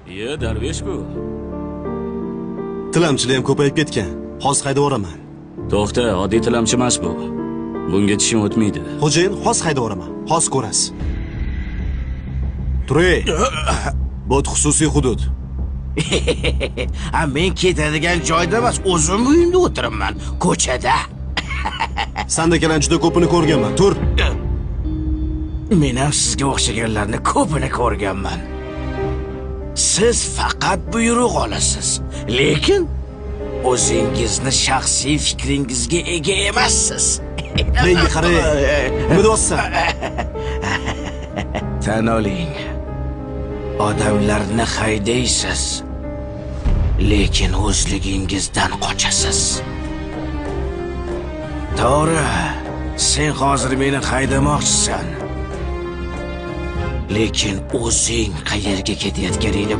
Iye, darvesh bu. Tilamchilar ham ko'payib ketgan. Hozir haydab yuboraman. To'xta, oddiy tilamchi emas bu. Bunga tishim o'tmaydi. Xo'jayin, hozir haydab yuboraman. Hozir ko'rasiz. Turay. Bu xususiy hudud. Ha, men ketadigan joyda emas, o'zim uyimda o'tiribman, ko'chada. Sandakalarni juda ko'pini ko'rganman. Tur. Men ham sizga o'xshaganlarni ko'pini ko'rganman. Siz faqat buyruq olasiz, lekin o'zingizni shaxsiy fikringizga ega emassiz. Menga qarang. Nima deyapsan? Tan oling. Odamlarni haydaysiz, lekin o'zligingizdan qochasiz. To'g'ri, sen hozir meni haydamoqchisan. Lekin o'zing qayerga ketayotganingni